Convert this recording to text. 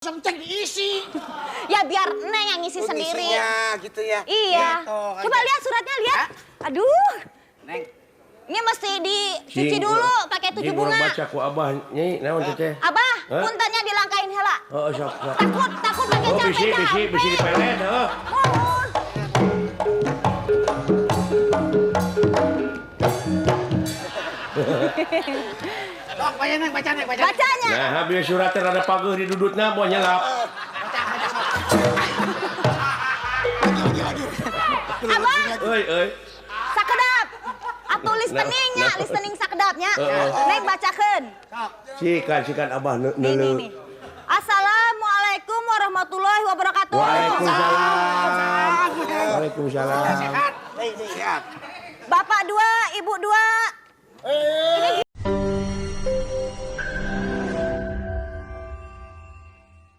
Cek diisi. Ya biar Neng yang ngisi Oh, sendiri. ngisinya, gitu ya. Iya. Gitu, Coba lihat suratnya, lihat. Aduh. Neng. Ini mesti dicuci dulu pakai 7 Jing, urang bunga. Baca ku abah nyai naon teh teh. Abah, Hah? Punten nya dilangkain heula. Oh, sok sok. Takut, takut pakai Oh, capek. bisi bisi bisi dipelet, heuh. Mohon. Sok, baca Neng, baca Neng, baca. Bacanya. Nah, habis suratnya rada pageuh didudutna mau nyelap. Baca, baca sok. Lagi, lagi, lagi. Abah, Euy, euy. Sakedap. Atuh listeningnya, Nah, nah. Listening sakedapnya. Heeh. Neng bacakeun. Sok. Sikan sikan abah Nih, nih, neuleu. nih. Assalamualaikum warahmatullahi wabarakatuh. Waalaikumsalam. Waalaikumsalam. Sehat. Sehat. Bapak dua, ibu dua. Eh. Ini